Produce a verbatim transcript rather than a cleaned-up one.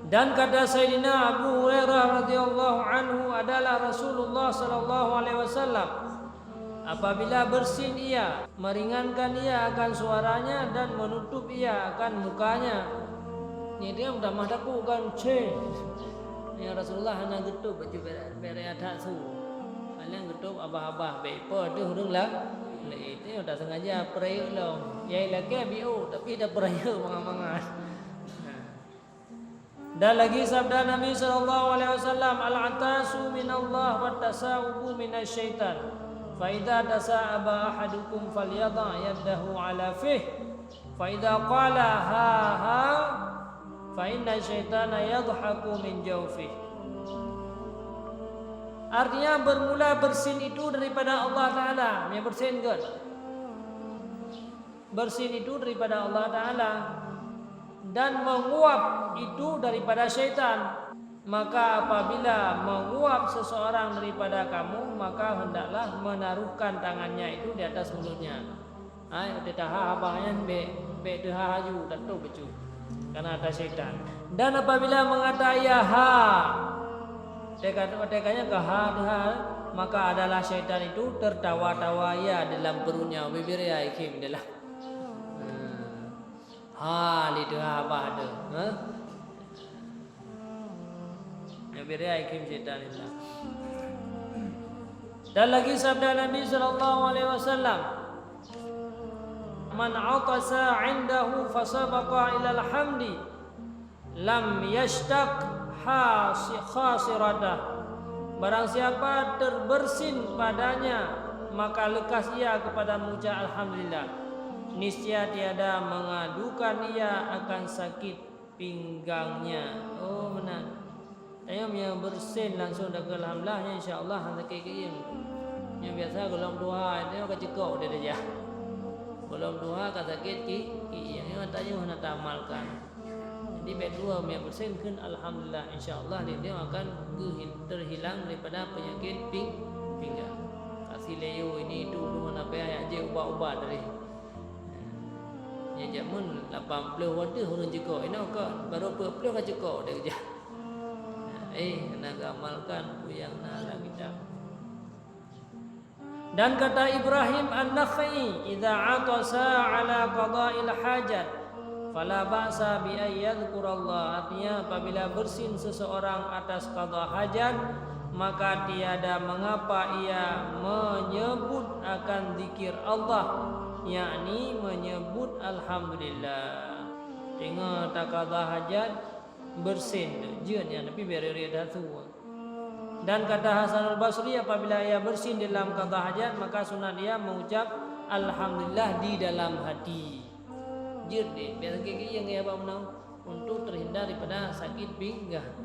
Dan kata Saidina Abu Hurairah radhiyallahu anhu adalah Rasulullah sallallahu alaihi wasallam, apabila bersin ia, meringankan ia akan suaranya dan menutup ia akan mukanya. Nyan dia udah mah takut kan, ceh. Ya Rasulullah hana geutôb baju bere-, bere adat su. Paling geutôb abah-abah, bèk po deuh ureueng la-, laén. Nyan udah sengaja peurayeuk lom. Yai lakèe biôh, tapi dah peurayeuk mangat-mangat. Dan lagi sabda Nabi sallallahu alaihi wasallam, "Al-'atasu minallah wa tasa'ubu minasyaitan. Fa idza tasa'aba ahadukum falyadha yadahu 'ala fih. Fa idza qala ha ha, fa inna syaitana yadhaku min jawfih." Artinya, bermula bersin itu daripada Allah Taala. Meunyoe bersin gèt. Bersin itu daripada Allah Taala, dan menguap itu daripada syaitan. Maka apabila menguap seseorang daripada kamu, maka hendaklah menaruhkan tangannya itu di atas mulutnya. Hai, watèe taha abah nyan bèk, bèk teuha laju, tatôb bacut. Karena ada syaitan. Dan apabila mengata ia ha, teuka-, teuka nyan ka ha teuha, maka adalah syaitan itu tertawa-tawa ia dalam perutnya, bibirnya ikhim dalam. Ha, lé teuha abah tu. Ha? Nyan bibirnya ikhim syaitan itu. Dan lagi sabda Nabi sallallahu alaihi wasallam, "Man 'atasa 'indahu fasabaqa ilal hamdi, lam yashtaq khasi-, khasiratah." Barang siapa terbersin padanya, maka lekas ia kepada mengucap alhamdulillah, niscaya tiada mengadukan ia akan sakit pinggangnya. Oh, meunan. Tanyoe meunyoe bersin langsung takheun alhamdulillah, nyan insya Allah hana sakét keuieng. Nyoe biasa gohlom duha, nyoe ka ceukok deh tajak. Gohlom duha ka sakét ki-, keuieng. Nyoe tanyoe hana taamalkan. Jadi, bèk dua meunyoe bersin kheun alhamdulillah, insya Allah dia, dia akan geuhi-, terhilang daripada penyakit ping-, pinggang. Ka si Leo ini itu ulôn hana payah jak jép ubat-ubat dari. Nyan jameun lapan ploh watèe ureueng ceukok, inoe ka barô peuet ploh ka ceukok deh keujah. Eh, hana geuamalkan peue nyang na lam kitab. Dan kata Ibrahim An-Nakhai, "Idza 'atasa 'ala qada'il hajat, fala ba'sa bi an yadzkurallah." Artinya, apabila bersin seseorang atas qada hajat, maka tiada mengapa ia menyebut akan zikir Allah, yakni menyebut alhamdulillah. Teungoh taqada hajat, bersin tu, jeuet nyan, tapi bèk riet-riet that su. Dan kata Hasanul Basri, apabila ia bersin dalam qada hajat, maka sunat ia mengucap alhamdulillah di dalam hati. Jeuet deh, bèk sakét keuieng ya, bak meunan, untuk terhindar daripada sakit pinggang.